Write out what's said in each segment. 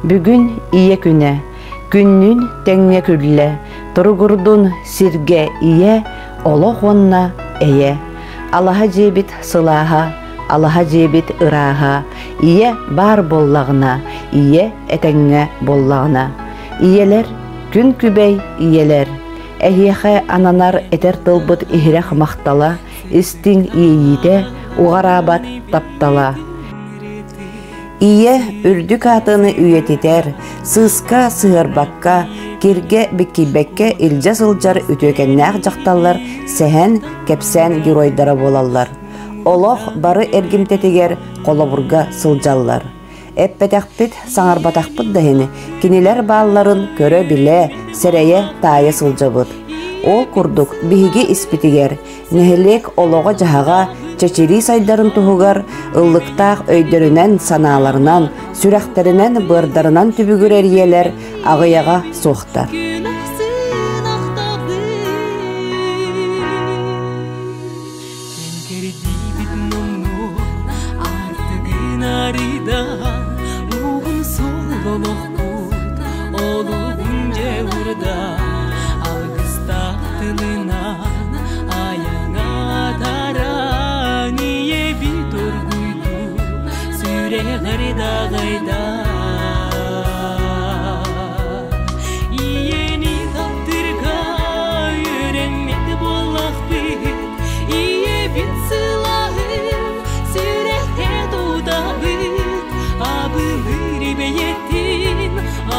Бүгүн Ийэ күнэ. Күннүүн тэҥҥэ күллэ, туругурдун сиргэ ийэ, олох уонна эйэ. Алаһа дьиэбит сылааһа, алаһа дьиэбит ырааһа, ийэ баар буоллаҕына, ийэ этэҥҥэ буоллаҕына. Ийэлэр, күн күбэй ийэлэр, эһиэхэ ананар этэр тылбыт иһирэх махтала, истиҥ иэйиитэ, уҕараабат таптала. Ийэ үрдүк аатын үйэтитэр, сыыска сыһыарбакка, киргэ биккийбэккэ илдьэ сылдьар үтүөкэннээх дьахталлар сэһэн, кэпсээн геройдара буолаллар. Олох бары эргимтэтигэр холобурга сылдьаллар. Эппэтэхпит, саҥарбатахпыт да иһин, кинилэр баалларын көрө-билэ, сэрэйэ, таайа сылдьабыт. Ол курдук биһиги испитигэр нэһилиэк олоҕо-дьаһаҕа чэчирии сайдарын туһугар ыллыктаах өйдөрүнэн-санааларынан, сүрэхтэринэн-быардарынан түбүгүрэр ийэлэр аҕыйаҕа суохтар. Иени таптырга үйренмет буоллахпыт Ийэбит сылаһын сүрэххэ тутабыт Абылыр бэйэтин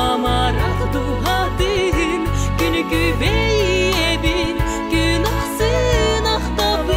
амарах дууһатын Күнү күбэйэбин күн ахсын ахтабын.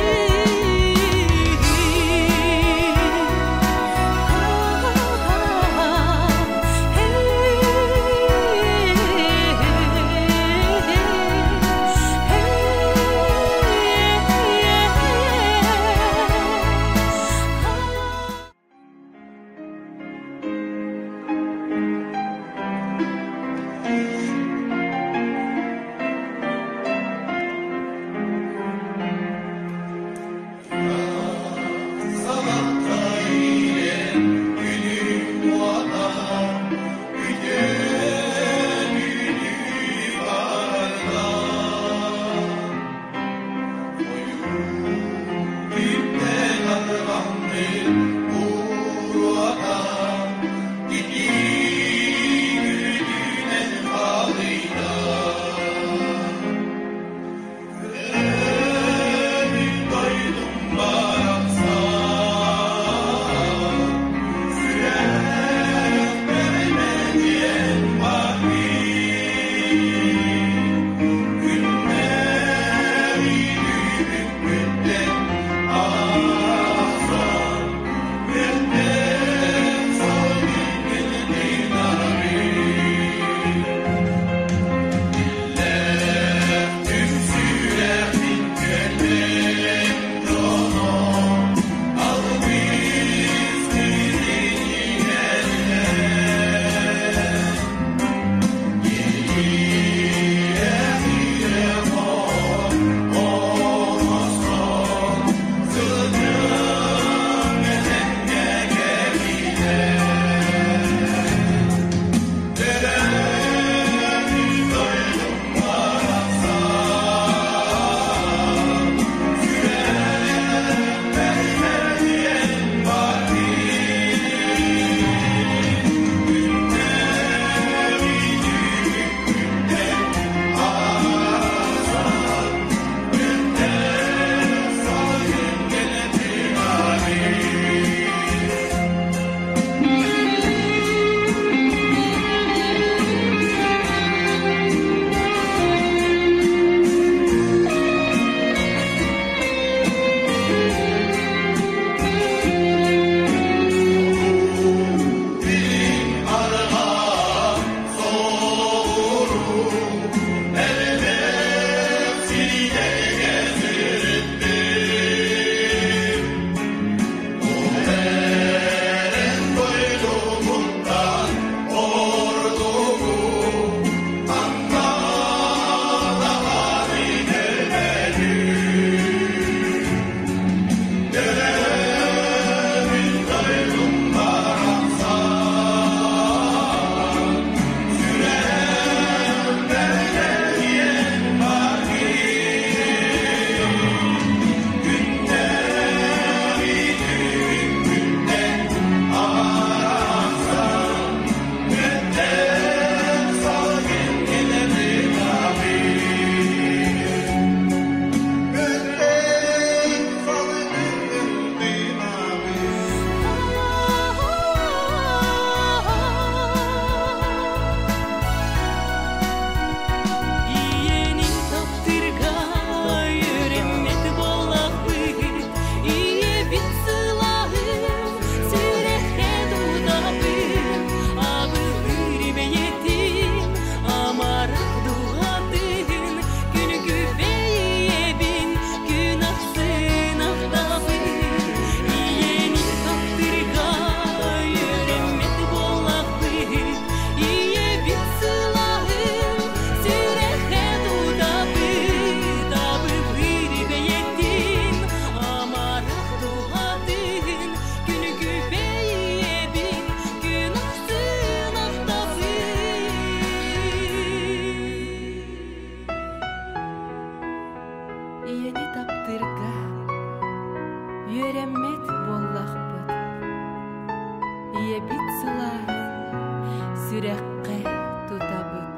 Ийэбит сылааһын сүрэххэ тутабыт.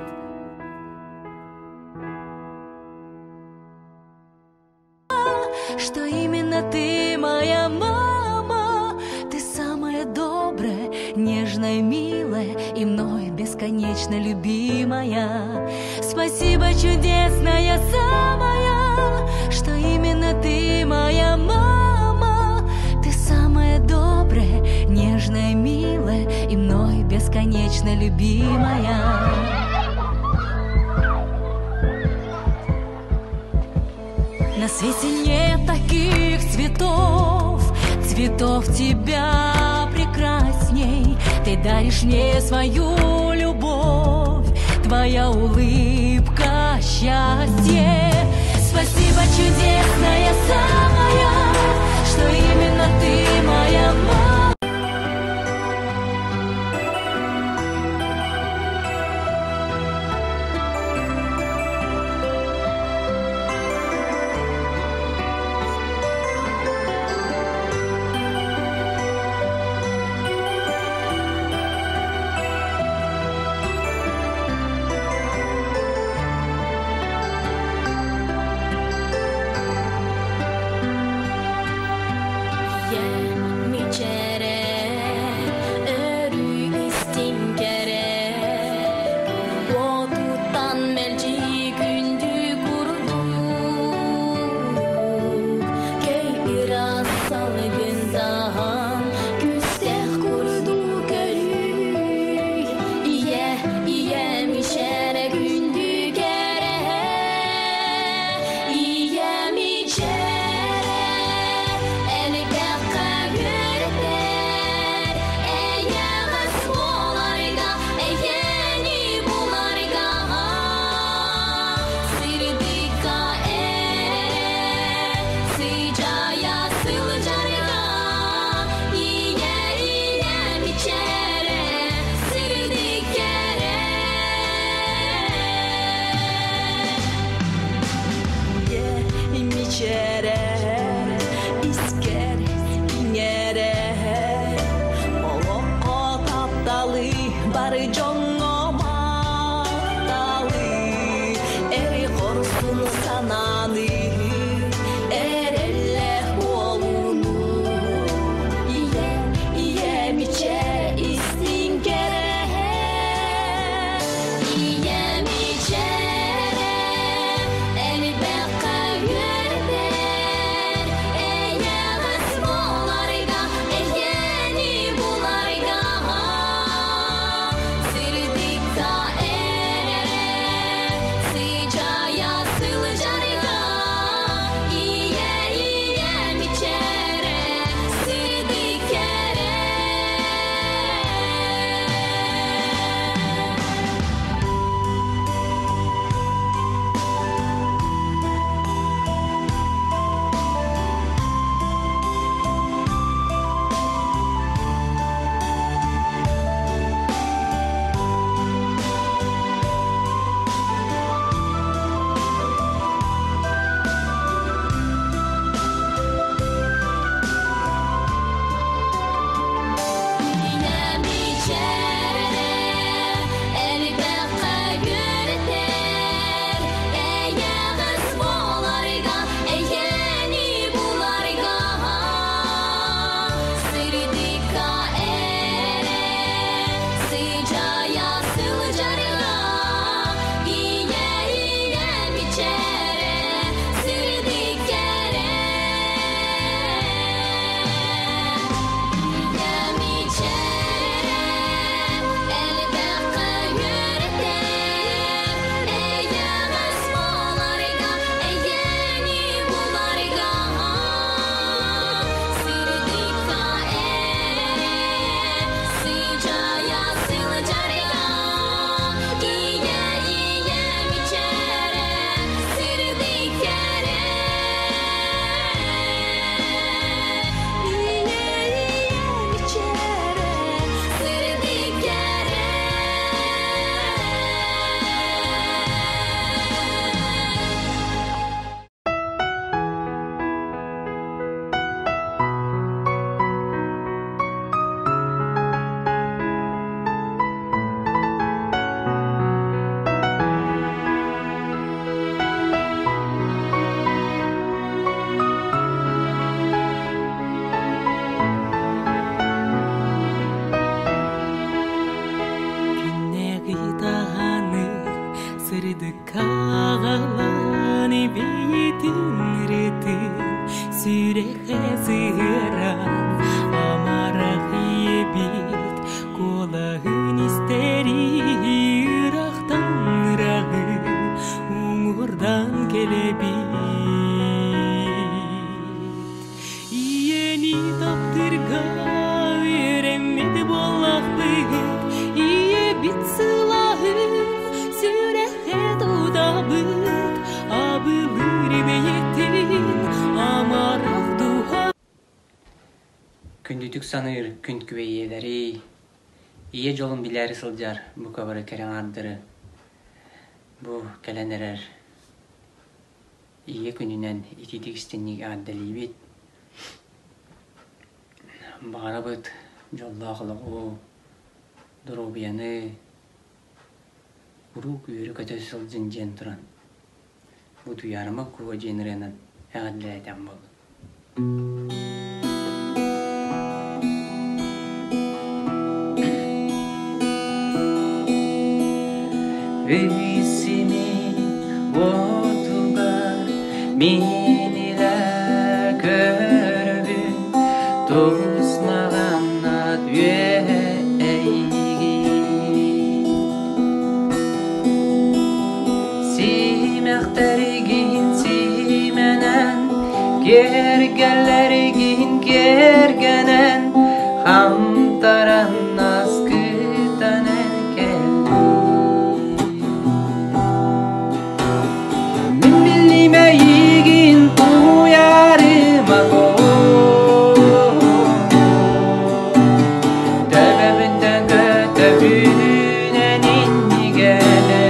Что именно ты моя мама, ты самая добрая, нежная, милая и мной бесконечно любимая. Спасибо, чудесная самая, что именно ты моя мама, ты самая добрая, нежная, милая и мной бесконечно любимая. На свете нет таких цветов, цветов тебя прекрасней. Ты даришь мне свою любовь, твоя улыбка счастье. Спасибо, чудесная самая, что именно ты моя мама. Күндүтүк саныыр күн күбэй ийэлэрий, ийэ дьолун билээри сылдьар бука бары кэрэ аҥаардары бу кэлэн эрэр Ийэ күнүнэн итиитик истиҥник эҕэрдэлиибит. Баҕарабыт дьоллоох олоҕу, доруобуйаны, куруук үөрэ-көтө сылдьын диэн туран бу Туйаарыма Куо диэн ырыанан эҕэрдэлээтэҕим буоллун. Өй-симин уотугар мин илэ көрөбүн тус маҕаннат үөһэ эйигин Симэхтэригин симэнэн, киэргэллэригин киэргэнэн, хамтаран аскытан кэллим. Мин биллим эйигин туйарыма Төбөбүттэн көтөбүнэн иннигэнэ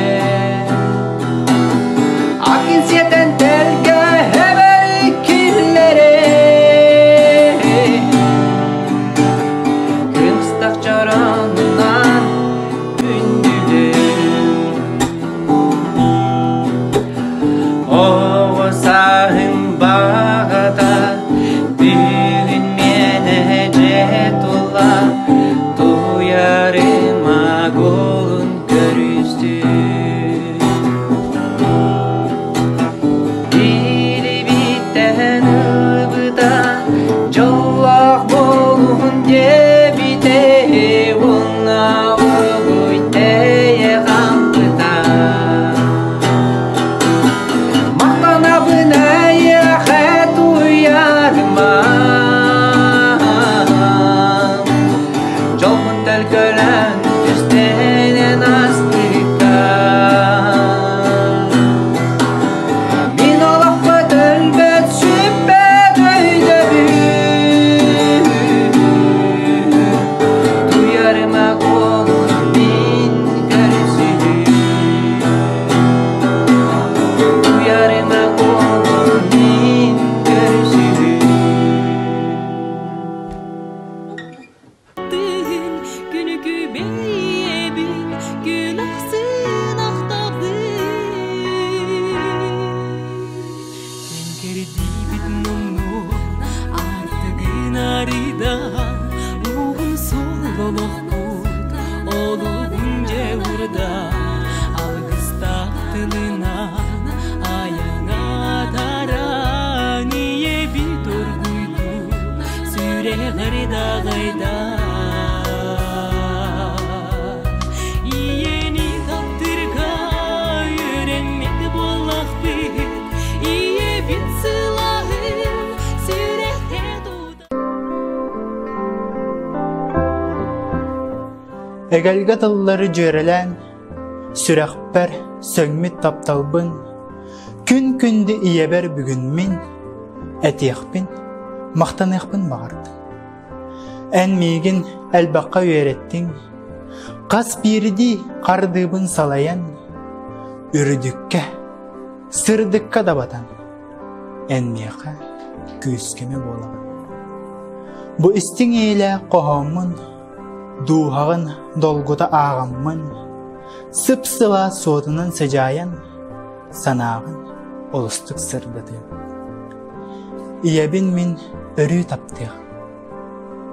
Акын сиэтэн тэлгэһэбэр киллэрэ Кымстах чоронунан күндүлүм Оҕо сааһым баҕата бүгүн миэнэ дьэ тула Туйарыма голун көрүстүм Билибиттэн ылбыта дьоллоох буолуһун диэбитэ уонна угуй тэйэ хаампыта Махтанабын эйиэхэ туйарыма Дьолбун төлкөлөөн түстэнэн астыкка Мин олохпут өлбөт сүппэт өйдөбүл Туйарыма куолун мин көрсүһүү Туйарыма куолун мин көрсүһүү Тыын күнү күбэйэбин, күн ахсын ахтабын. Кэм кэрдиибит муннук аартыгын арыйда, уһун суол олохпут олугун дьэ урда, алгыстаах тылынан айаҥа атаран ийэбит оргуйдуу сүрэҕэр даҕайда. Ийэни таптырга үөрэммит буоллахпыт, ийэбит сылааһын сүрэххэ тута. Эгэлгэ тыллары дьүөрэлээн, сүрэхпэр сөҥмүт тапталбын, күн күндү ийэбэр бүгүн мин этиэхпин, махтаныахпын баҕардым. Эн миигин элбэххэ үөрэттиҥ, хас биирдии хардыыбын салайан, үрдүккэ, сырдыкка дабатан, эн миэхэ күүскэмэ буолаҕын. Бу истиҥ эйэлээх хоһооммун Дууһаҕын долгута ааҕаммын, сып-сылаас суотунан сыдьаайан, санааҕын олустук сырдатыам. Ийэбин мин өрүү таптыах,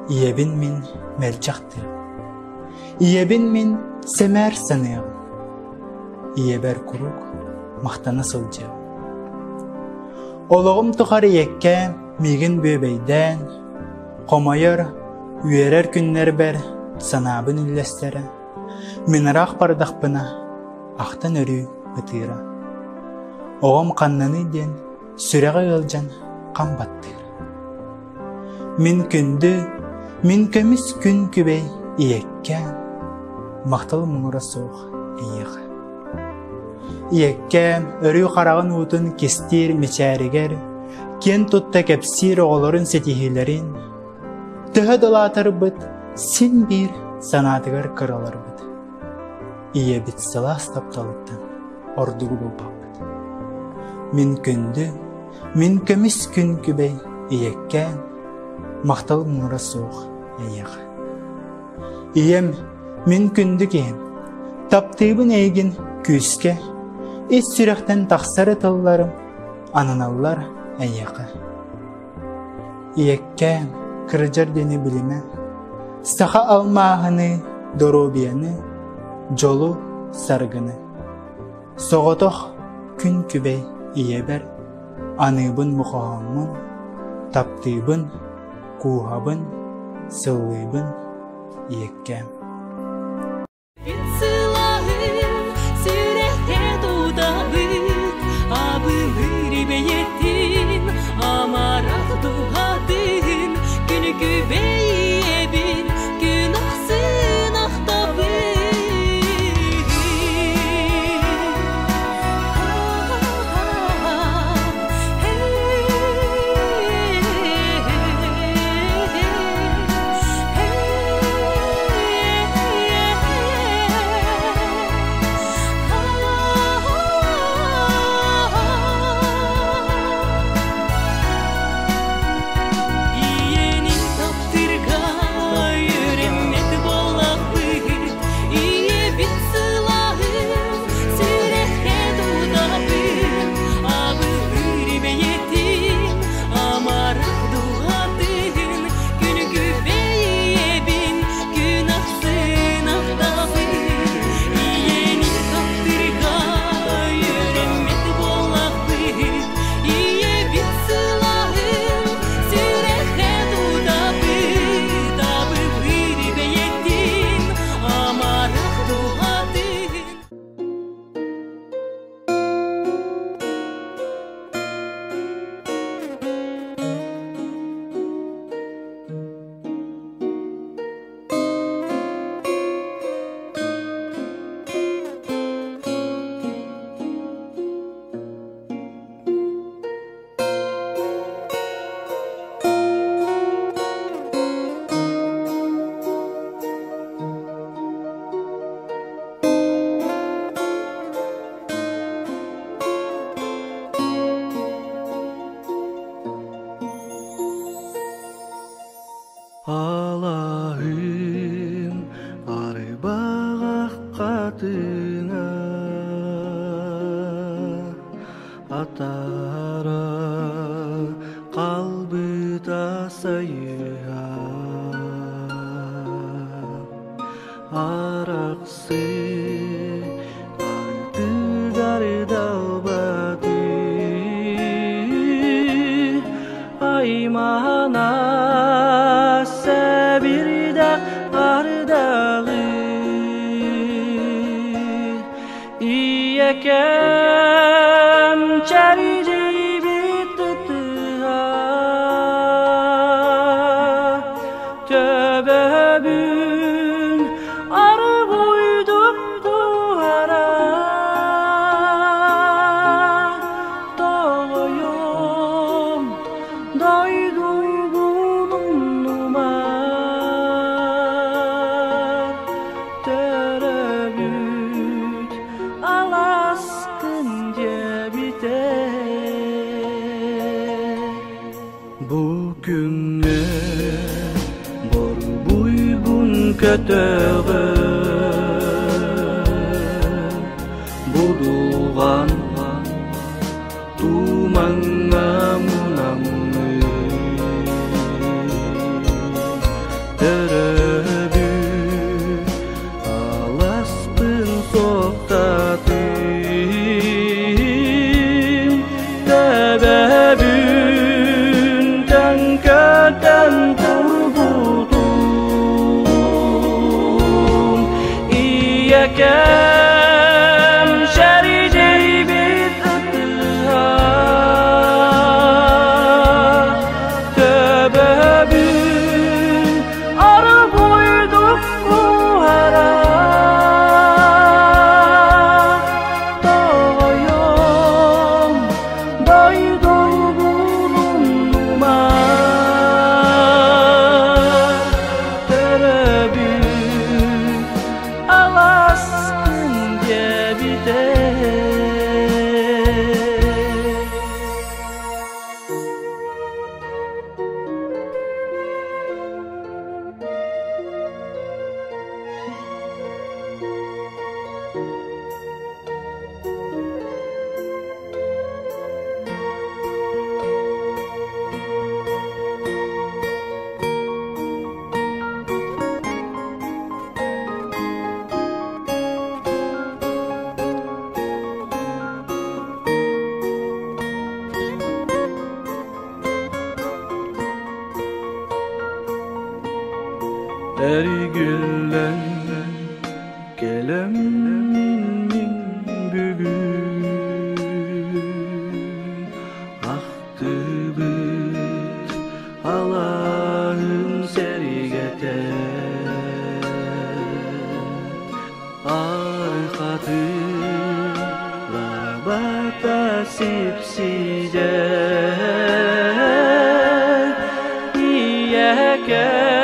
ийэбин мин мэлдьэхтиэм, ийэбин мин сэмээр саныаҕым, ийэбэр куруук махтана сылдьыам. Олоҕум тухары ийэккээм миигин бүөбэйдээн, Хомойор, үөрэр күннэрбэр санаабын үллэстэрэ, мин ыраах бардахпына ахтан өрүү ытыыра. Оҕом ханнаный диэн сүрэҕэ ыалдьан хам баттыыр. Мин күндү, мин көмүс күн күбэй ийэккээн, махтал муҥура суох эйиэхэ. Ийэккээн өрүү хараҕын уутун кистиир мичээригэр, киэн тутта кэпсиир оҕолорун ситиһиилэрин. Төһө да улаатарбыт, син биир санаатыгар кыраларбыт. Ийэбит сылаас тапталыттан ордугу булбаппыт. Мин күндү, мин көмүс күн күбэй ийэккээн, махтал муҥура суох эйиэхэ. Ийэм, мин күндү киһим, таптыыбын эйигин күүскэ, ис сүрэхтэн тахсар тылларым ананаллар эйиэхэ. Ийэккээн, кырдьар диэни билимэ, саха алмааһыны, доруобуйаны, дьолу, саргыны. Соҕотох күн күбэй ийэбэр аныыбын бу хоһооммун, таптыыбын, кууһабын, сыллыыбын ийэккээм. Амарах дууһатын күнүкүбэйэбин күн ахсын ахтабын. Ийэни таптырга үөрэммит буоллахпыт, ийэбит сылааһын сүрэххэ тутабыт, абылыыр бэйэтин, амарах дууһатын, күнүгүбэйэбин күн ахсын ахтабын. Ийэни таптырга үөрэммит буоллахпыт, ийэбит сылааһын сүрэххэ тутабыт, абылыыр бэйэтин, амарах дууһатын. Алаһым арбаҕах хатыҥа атара қалбыта сайыһа арахсы ардыгар далбаты аймана сэбирдэх ардаҕы ийэкэм чэрдийбит ытыһа төбөбүн аргуйдук куһара тоҕойом дойдугун умнума төрөбүт аласкын диэбитэ бу күҥҥэ борбуйбун көтөҕө будулҕан тумаҥҥа мунаммын төрөбүт аласпын суохтатым төбөбүн төҥкөтөн турбутум ийэкэм шэрдийбит ытыһа төбөбүн аргуйдук куһара тоҕойом дойдубун умнума. Эргиллэн кэлэммин мин бүгүн ахтыбыт алааһым сэргэтэ архатын лабата сипсидэ ийэкэм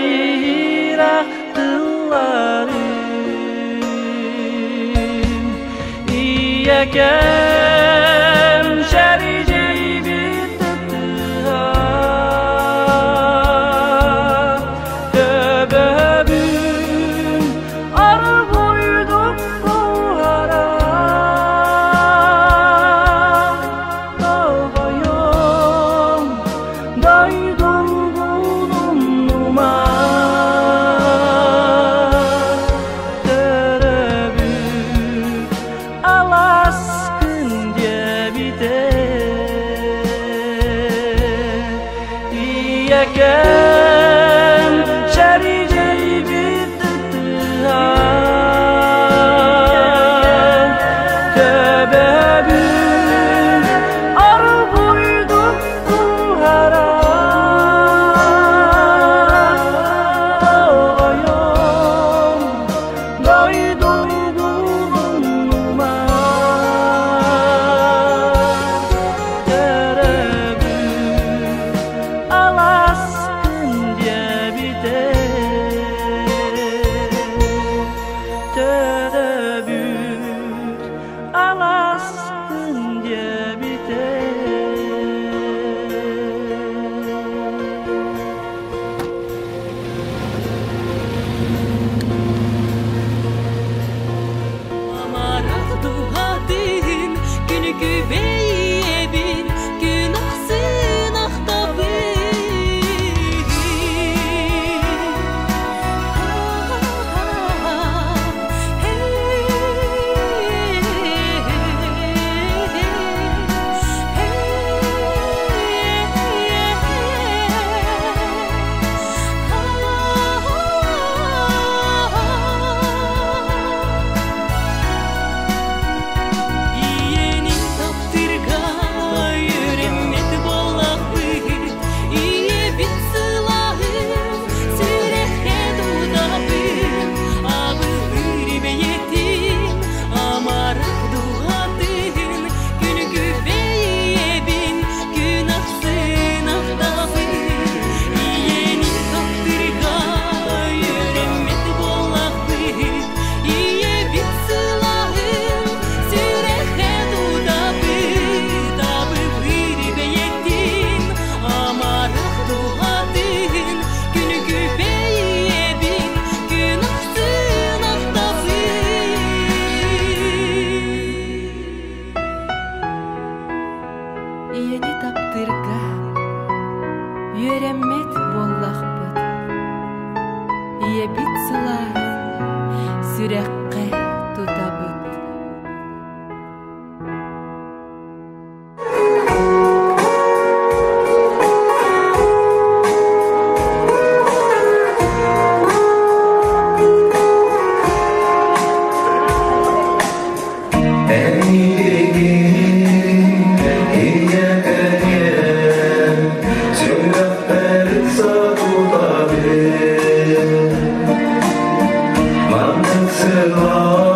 иһирэх тылларын ийэкэм шэрдьийбит ытыһа төбөбүн аргыйдык буһара тоҕойом дойдум булумнума төрөбүт аласкын диэбитэ ийэкэм шэрдьийбит ытыһа төбөбүн аргыйдык буһара тоҕойом дойдум булумнума төрөбүт аласкын диэбитэ төрөбүт аласкын диэбитэ. Амарах дууһатын күнү күбэйэбин күн ахсын ахтабын. Ийэни таптырга үөрэммит буоллахпыт, ийэбит сылааһын сүрэххэ тутабыт. Абылыыр бэйэтин, амарах дууһатын, күн күбэйэбин, күн ахсын ахтабын. Ийэни таптырга үөрэммит буоллахпыт, ийэбит сылааһын сүрэххэ тутабыт. Абылыыр бэйэтин, амарах дууһатын, күн күбэйэбин, күн ахсын ахтабын. Ийэни таптыырга үөрэммэт буоллахпыт, ийэбит сылааһын сүрэххэ тутабыт. Маннык сылаа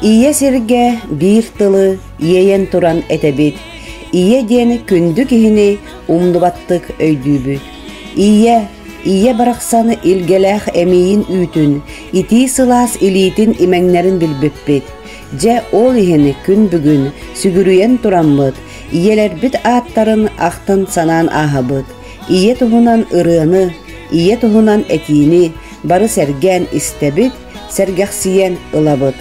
Ийэ сиргэ биир тылы иэйэн туран этэбит. Ийэ диэн күндү киһини умнубаттык өйдүүбүт. Ийэ, ийэ барахсан илгэлээх эмиийин үүтүн, итии сылаас илиитин имэҥнэрин билбиппит. Дьэ, ол иһин күн бүгүн сүгүрүйэн тураммыт, ийэлэрбит ааттарын ахтан-санаан ааһабыт. Ийэ туһунан ырыаны, ийэ туһунан этиини бары сэргээн истэбит, сэргэхсийэн ылабыт.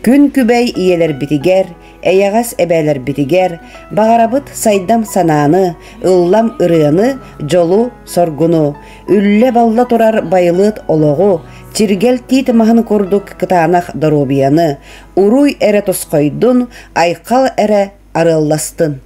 Күн күбэй ийэлэрбитигэр, эйэҕэс эбээлэрбитигэр баҕарабыт сайдам санааны, ыллам ырыаны, дьолу-соргуну, үллэ-балла турар байылыат олоҕу, чиргэл тиит маһын курдук кытаанах доруобуйаны, уруй эрэ тосхойдун, айхал эрэ арыалластын.